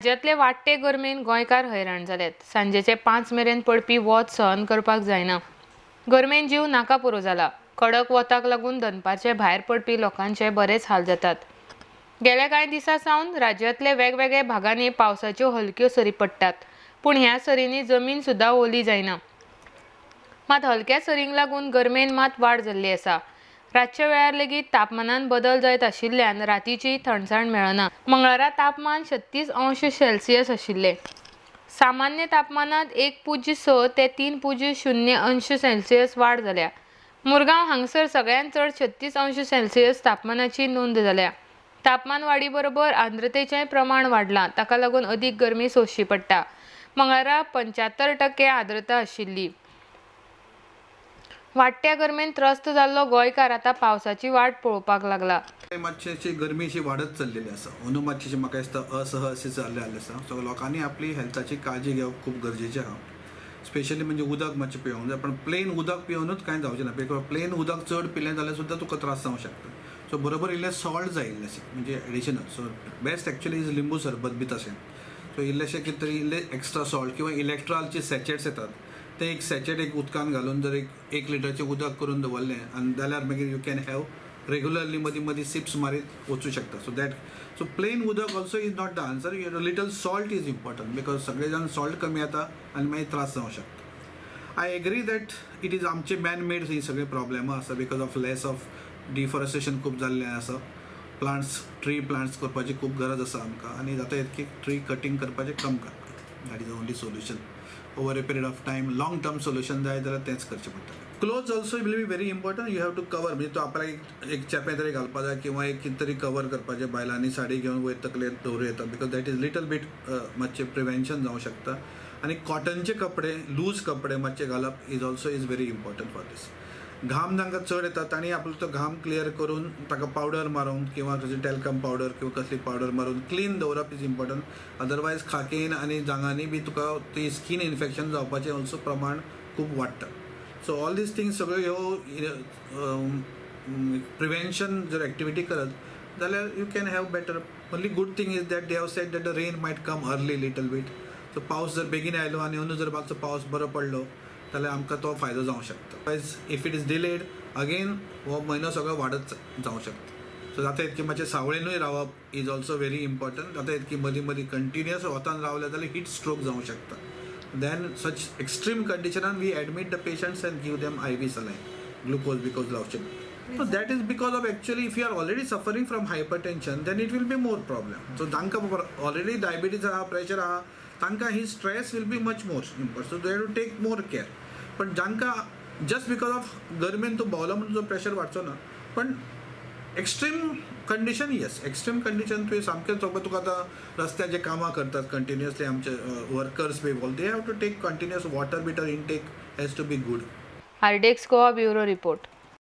राज्यांतले वाडटे गरमेन गोंयकार हैराण जाल्यात. सांजेचे 5 मेरेन पडपी वत सहन करपाक जायना. गरमेन जीव नाका पुरो जाला. कडक वताक लागून दनपारचे भायर पडपी लोकांचे बरेच हाल जातात. गेल्या कांय दिसां सावन राज्यांतले वेगवेगळ्या भागांनी पावसाच्यो हलक्यो सरी पडटात, पूण ह्या सरींनी जमीन सुद्दां ओली जायना. मात हलक्या सरींक लागून गरमेन मात वाड जाल्ली आसा. रातच्या वेळार लेगीत तापमानान बदल जायत आशिल्ल्यान रातीची थंडसाण मेळना. मंगळारा तापमान 36 अंश सेल्सियस आशिल्लें. सामान्य तापमानांत 1.6 ते 3.0 अंश सेल्सियस वाड जाल्या. मुरगांव हांगसर सगळ्यांत चड 36 अंश सेल्सियस तापमानाची नोंद जाल्या. तापमान वाडी बरोबर आर्द्रतेचें प्रमाण वाडलां, ताका लागून अदीक गरमी सोंसची पडटा. मंगळारा 75% आर्द्रता आशिल्ली. वाडट्या गरमेन त्रस्त जाल्लो गोंयकार आतां पावसाची वाट पळोवपाक लागला. मातशेची गरमी अशी वाडत चल्लेली आसा. अंदू मातशी म्हाका दिसता असह अशी जाल्ली आसा. सो लोकांनी आपली हेल्थाची काळजी घेवप खूब गरजेचें आहा. स्पेशली म्हणजे उदक मातशें पिवंक जाय, पण प्लेन उदक पिवनूच कांय जावचें ना. Because plain उदक चड पिलें जाल्यार सुद्दां तुका त्रास जावंक शकता. सो बरोबर इल्लें सॉल्ट जाय, इल्लेशें म्हणजे additional. So best actually is लिंबू सरबत बी तशें. सो इल्लेशें कितें तरी इल्लें एक्स्ट्रा सॉल्ट किंवा इलेक्ट्रॉलचे सॅचेट्स येतात, ते एक सॅचेट एक उदकान घालून जर एक लिटरचें उदक करून दवरलें आनी जाल्यार मागीर you can have regularly मदीं मदीं सिप्स मारीत वचूं शकता. सो that so plain उदक also is not the answer. Little salt is important because सगळे जाण सॉल्ट कमी येता आनी मागीर त्रास जावंक शकता. I agree that it is आमचे मॅन मेड ही सगळे प्रॉब्लेमां आसा because of less of deforestation खूब जाल्लें आसा. प्लांट्स, ट्री प्लांट्स करपाची खूब गरज आसा आमकां आनी जाता इतकी ट्री कटींग करपाचें कम करपाक. That is only solution. Over a period of time long term solution जाय जाल्यार तेंच करचें पडटलें. Clothes also will be very important. You have to cover, म्हणजे तो आपल्याक एक चेपें तरी घालपा जाय किंवा एक कितें तरी कवर करपाचें. बायलांनी साडी घेवन वयर तकलेर दवरूं येता because that is little bit मातशें प्रिवेन्शन जावंक शकता. आनी कॉटनचे कपडे, लूज कपडे मातशे घालप is also is very important for this. घाम जांकां चड येता तांणी आपलो तो घाम क्लियर करून ताका पावडर मारून किंवा कसली टॅल्कम पावडर किंवा कसली पावडर मारून क्लीन दवरप is important. Otherwise खाकेन आनी जांगांनी बी तुका ती स्कीन इन्फेक्शन जावपाचें ऑल्सो प्रमाण खूब वाडटा. सो ऑल these things सगळ्यो ह्यो प्रिवेन्शन जर एक्टिविटी करत जाल्यार you can have better. Only good thing is that they have said that the rain might come early little bit. So पावस जर बेगीन आयलो आनी अंदू जर मातसो पावस बरो पडलो जाल्यार आमकां तो फायदो जावंक शकता. Otherwise if it is delayed again हो म्हयनो सगळो वाडत जावंक शकता. सो जाता इतकें मातशें सावळेनूय रावप is also very important. जाता इतकी मदीं मदीं कंटिन्युअस वतान रावलें जाल्यार हीट स्ट्रोक जावंक शकता. Then such extreme कंडिशनान we admit the patients and give them IV saline, glucose because लावचें. So that is because of actually if you are already suffering from hypertension then it will be more problem. So जांकां already diabetes आहा, pressure आहा, तांकां ही stress will be much more important. So they have to take more care. पण जांकां just because of government तूं भोंवलो म्हणून तुजो pressure वाडचो ना, पण extreme condition, yes extreme condition तुवें सामकें चोवपा. तुका आतां रस्त्यार जे कामां करतात कंटिन्युअसली आमचे workers be all they have to take continuous water bitter intake has to be good. RDX Goa bureau report.